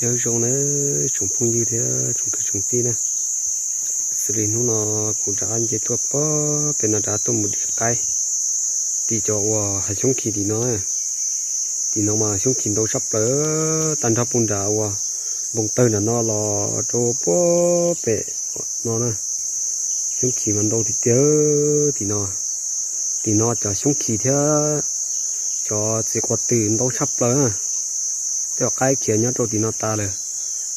Nyob zoo nawb tsoom phooj ywg thiab tsoom kwv tsoom tij na. Xws li hnub no kuv rov qab nce tuaj pem no rov qab tuaj mus dim qaib tim cov uas hav xyoob khi tim no. Tim no mas xyoob khi ntau tshaj plaws, tag nrho puag nram uas npoo tawg nram no los rau puag pem no na. Xyoob khi mas ntau tiag tiag tim no. Tim no cov xyoob khi thiab cov txiv quav twm ntau tshaj plaws na. Tej qaib khiav nyob rau tim no tas lawm.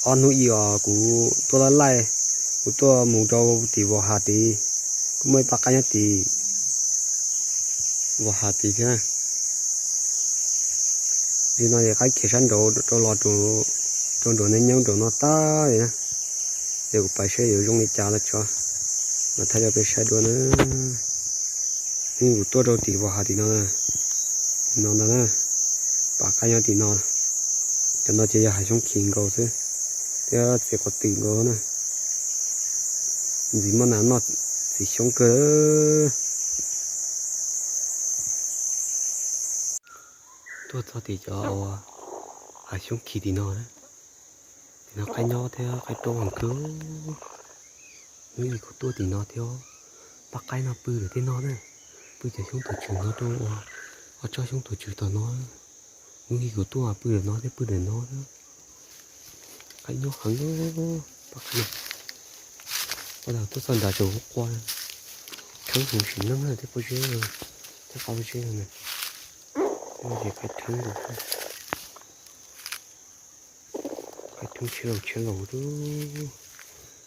Ob hnub ib os kuv tuaj laij laij, kuv tuaj mus rau tim Vos Has tid, kuj muaj ib pab qaib nyob tim Vos Has tid thiab. Li no ces qaib khiav sab nraud rau los rau nraum neej nyob nraum no tag li na. Ces kuv pais saib yuav zoo li cas los tso, los thaij rau peb saib dua na. Kuv tuaj rau tim Vos Has tim no, tim no ntag na. Pab qaib nyob tim no. Cov no ces yog hav xyoob khi nkaus xwb, thiab txiv quav twm nkaus na. Ntxiv muab nas noj txiv xyoob kawg. Tuaj txog tim cov hav xyoob khi tim no na. Tim no qaib nyob thiab qaib raub heev kawg. Hnub ib kuv tuaj tim no thiab, pab qaib no pw lawm tej no na. Pw cov xyoob tuam tswm no rau, ob tsob xyoob tuam tswm tom no. Hnub ib kuv tuaj pw lawm no thiab pw lawm no. Qaib nyob heev, pab qaib no. Pab no tuaj txog nrad tseem hu qua, rheeb heev sim neej thiab pob zeb, thiab qab pob zeb no. Ces qaib rheeb, qaib rheeb tshiab laus tshiab laus,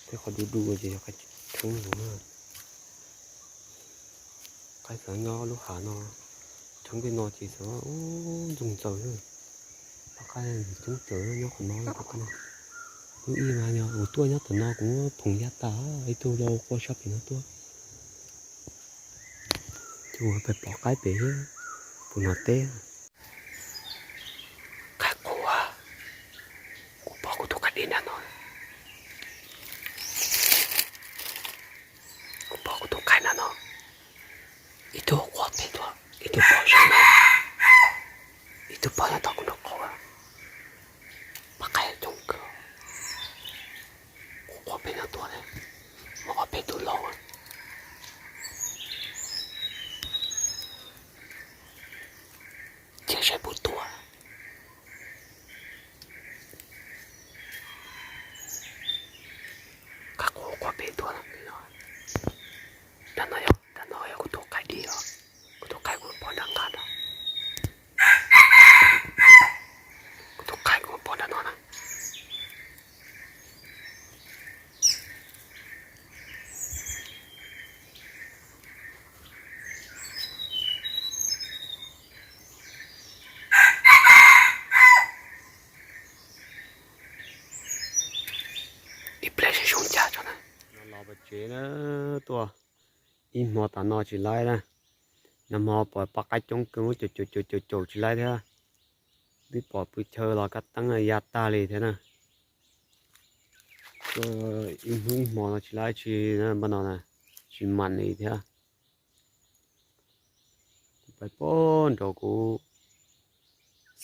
tej qhov du du ces yog qaib rheeb laus na. Qaib xav nyob lub hav no, rheeb tej no ces xav ntxoog ntxaws na. Pab qaib coob coob nyob qhov no, pab qaib no. Hnub ib mas yog kuv tuaj nyob tom no kuv phoom ya tas, ib tug lau qua sab pem no tuaj. Ces kuv pais pom qaib pem thiab, puas hnov teb. Qaib qus, kuv pom kuv tus qaib dib nram no. Kuv pom kuv tus qaib nram no. Ib tug qua pem tuaj, ib tug pom sab no, ib tug pom nyob tom kuv nraub qaum. Pab qaib coob kawg. Kuv qua pem no tuaj, muaj ob peb tug lau. Cia saib puas tuaj. Qaib qus qua pem tuaj, nram no yog, nram no yog kuv tus qaib dib os. Kuv tus qaib kuv pom nram nqaj no. Kuv tus qaib kuv pom nram no na. Ib pliag zoo cas tso na. Los pem tsev na, tuaj ib hmo tas no tsis laib na. Nag hmo pom pab qaib coob kawg, caum caum caum caum tsis laib thiab. Twb pom pw chaw los kab teeb ya tag li thiab na. Ib hnub ib hmo no tsis laib tsis, npaj no tsis mam li thiab. Kuv pais pab nraud kuv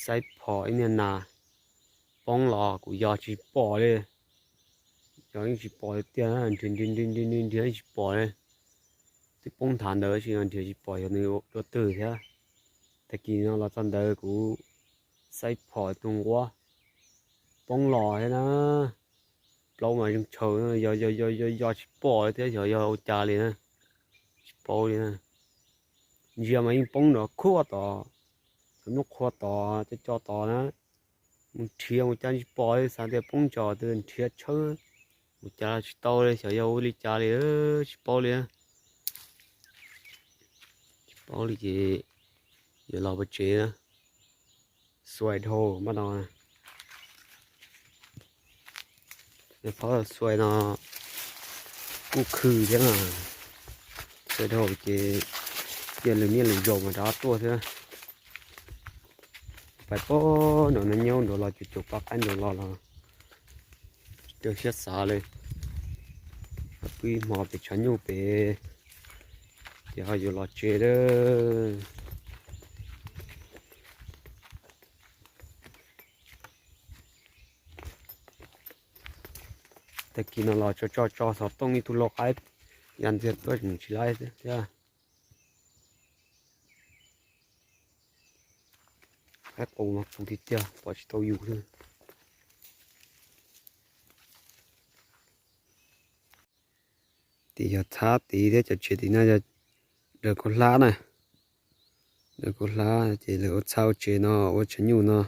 saib phom ib niag nas poob los kuv yog tsis pom li. Yog yeej tsis pom li tiag, nrhiav nrhiav nrhiav nrhiav yeej tsis pom li. Twb poob nthav ntawd tsis nrhiav tsis pom yog nws dua twg thiab. Tag kis no los txog ntawd kuv saib phom tus nquab poob los thiab na. Plaub mas zeeg tshaws, yog yog yog yog tsis pom li thiab, xyov yog ua cas li na. Tsis paub li na. Ntsia mas yeej poob nrov khuaj tod, cov nplooj qhuav tod, cov co tod na. Mus nrhiav mus cas tsis pom li, xav tias poob ntsos twb nrhiav tshawb mus cas tsis tau li, xyov yog ua li cas li, tsis paub li. Tsis paub li ces yuav los pem tsev na. Xuaim dhau npaj no. Phab xuaim no kuj khw thiab na. Xuaim dhau ces cia lwm niaj lwm zaus mas rov qab tuaj thiab. Pais pab nraud no nyob nraud los caum caum pab qaib nraud los los tsis tau siab xav li. Pw ib hmo pem tshav nyuj pem ces ho yuav los tsev lawm. Tag kis no los tso tso tso xov tooj ib tug lau qaib ya ntxiag tuaj tsis laib thiab. Qaib qus mas qus tiag tiag pom tsis tau yus li. Tim yog txhab tid thiab cov tsev tim no yog daws kaub hlab na. Daws kaub hlab ces lawv ua txhab ua tsev no ua tshav nyuj no.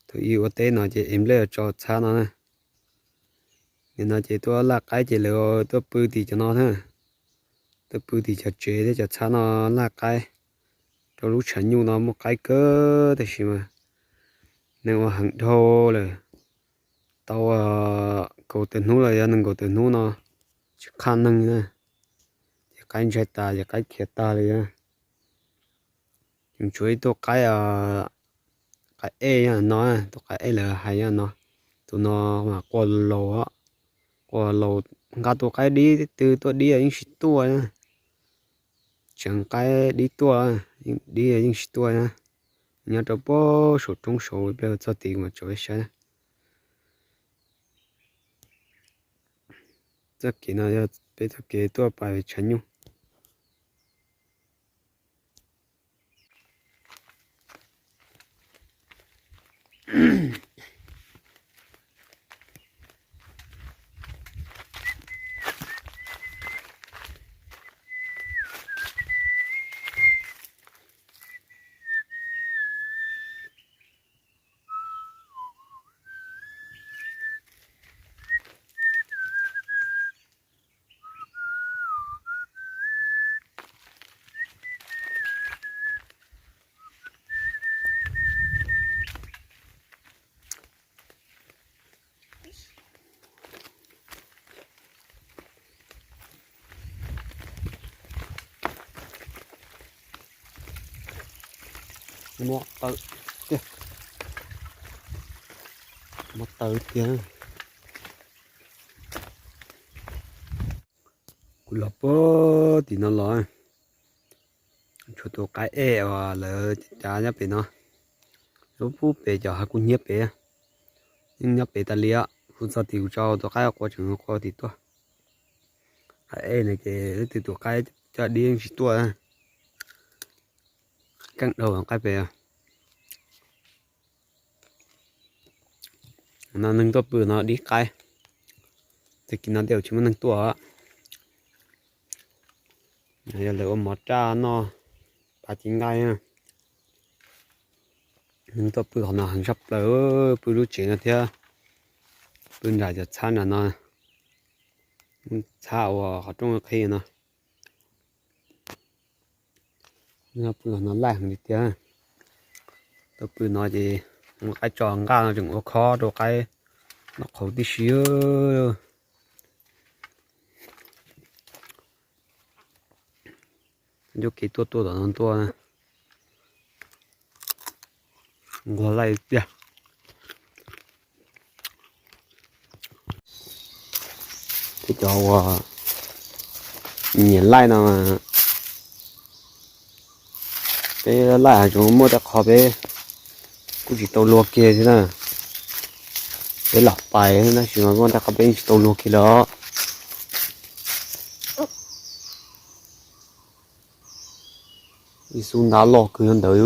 Thaum ub ua teb no ces ev nplej tso txhab no na. Nim no ces tuaj laj qaib ces lawv tuaj pw tim cov no na. Tuaj pw tim cov tsev thiab cov txhab no laj qaib. Rau lub tshav nyuj no muaj qaib kawg tab sis mas neeg ua heev dhau lawm. Tau kaum tawm hnub los yog nees nkaum tawm hnub no tsis qhaj neeg na. Ces qaib ntshai tas ces qaib khiav tag li. Tseem tshuav ib tug qaib, qaib ej no, tus qaib ej lawv hais no, tus no mas quaj laus, quaj laus, nqa tus qaib dib twg tuaj dib yeej tsis tuaj na. Tseev qaib dib tuaj, dib yeej tsis tuaj na. Nyob rau puag saum roob saud, ib pliag txog tid mas tso peb saib. Txoj kev no yog peb txoj kev tuaj pais tshav nyuj. Mob taw tiag, mob taw tiag. Kuv los puag tim no los, tshuav tus qaib ej uas lawv cav nyob pem no. Lub pub pem cov hav kuj hnyiab pem, yeej nyob pem tas li os. Kuv txog tim kuv tso tus qaib qua tseem qua tim tuaj. Qaib ej no ces leej twg tus qaib coj dib yeej tsis tuaj. Keej dhau qaib pem. No neeg tuaj pw no dib qaib. Tag kis no tej zaum tsis muaj neeg tuaj. Yog lawv ua mov raj noj pab cev nqaij. Neeg tuaj pw qhov no heev tshaj plaws, pw lub tsev no thiab pw nram cov txhab nram no, txhab uas qhov rooj qhib no. Pw no laij heev li tiag. Tuaj pw no ces muaj qaib tso nqaj no tseem ua khob rau qaib noj qhauv tib si. Ncauj kev tuaj tuaj tom no tuaj, nquag laij tiag. Peb cov uas nyiam laij no, peb laij hav zoov muaj tej qho peb kuj tsis tau luag kiag thiab na. Peb lam pais tab sis mas muaj tej qho peb tsis tau luag kiag li os. Ib xub ntab loj kawg nyob ntawd.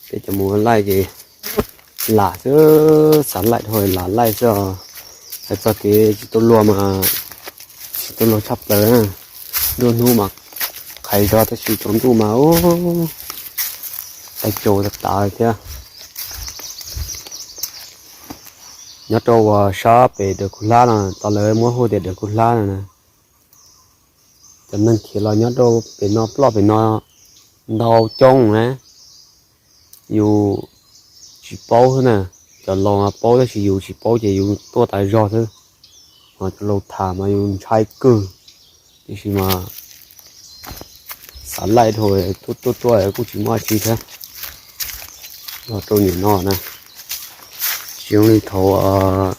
Peb cov mus laij ces lam xwb, xav laij dhau lam laij xwb os. Hais txog kev tsis tau luag mas tsis tau luag tshaj plaws na. Nruab hnub mas qhais zog tab sis tsaus ntuj mas ub, taij tsaus tas tas li thiab. Nyob rau uas sab pem dawm kub hlab no, tau lawv muab hu tias dawm kub hlab no na. Cov neeg khiav los nyob rau pem no ploj pem no ntau coob na. Yus tsis paub xwb na, cov laus mas paub tab sis yus tsis paub ces yus tuaj tas zog xwb. Ho cov laus tham mas yus ntshai kawg, tiam sis mas xav laij dhau tuaj tuaj tuaj kuj tsis muaj dab tsi thiab. Los rau nim no na, tsis zoo li thaum,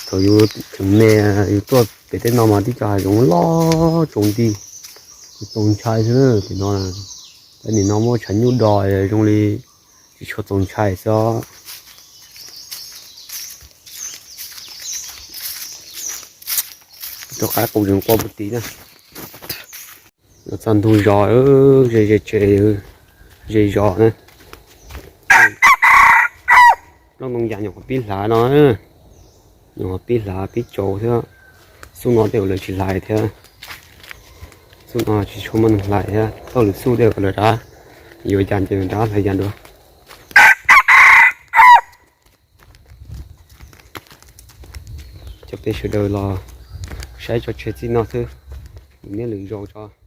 thaum yus tseem me, yus tuaj pem tej no mas tib co hav zoov loj tsaus nti, yus tau ntshai xwb na. Tim no, nim no muaj tshav nyuj do zoo li Tsis tshua txaus ntshai xwb. Rov qab qus tseem qua puag tid na. Los txog ntug zos, ze ze tsev, ze zos na. Nplooj ntoo yas nyuam qhuav pib hlav no, nyuam qhuav pib hlav pib tsaus thiab. Xub no tej zaum lawv tsis hlais thiab. Xub no tsis tshua muaj neeg hlais thiab, tau lwm xub tej zaum lawv rov yuav yas ces rov hlais yas dua. Cov peb sawv daws los saib tso tseg txij no xwb, lwm niaj lwm zaus tso.